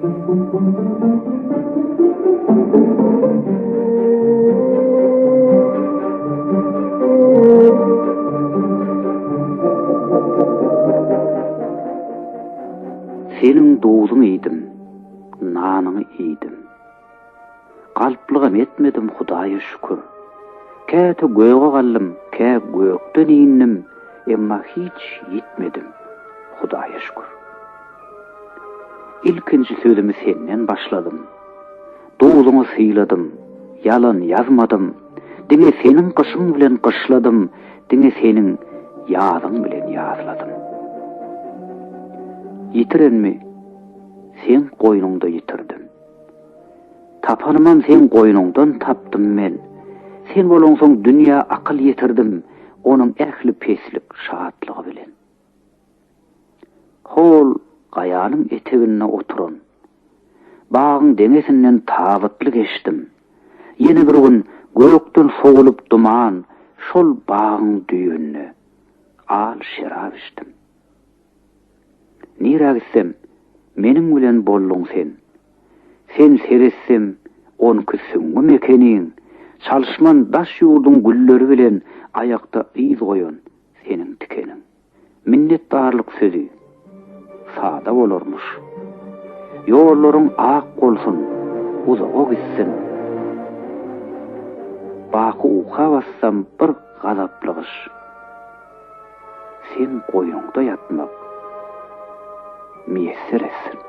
Seniň duzuň iýdim, nanyňy iýdim. Galplygam etmedim Hudaýa şükür. Käte göge galdym, kä gökden indim, emma hiç ýitmedim, Hudaýa şükür. Ilkinji sözümi senden başladym. Duzuňy syladym, ýalan ýazmadym. Diňe seniň gyşyň bilen gyşladym, diňe seniň ýazyň bilen ýazladym. Ýitirenmi seň goýnuňda ýitirdim. Tapanymam seň goýnuňdan tapdym men. Sen bolaňsoň dünýä akyl ýetirdim, onuň ähli peslik şatlygy bilen. Hol gaýanyň eteginde oturan bagyň deňesinden tabytly geçdim. Ýene bir gün gökden sowulyp duman şol bagyň düýbünde al şerap içdim. Nirä gitsem, meniň bilen bolduň sen. Sen seretsem, onki süňňüm ekeniň, Çalyşman daş ýurduň gülleri bilen aýakda yz goýan seniň tikeniň. Minnetdarlyk sözi sada bolarmyş. Ýollaryň ak bolsun, uzaga gitsin. Baky uka bassam bir gazaply gyş. Seň goýnuňda ýatmak miýesser etsin.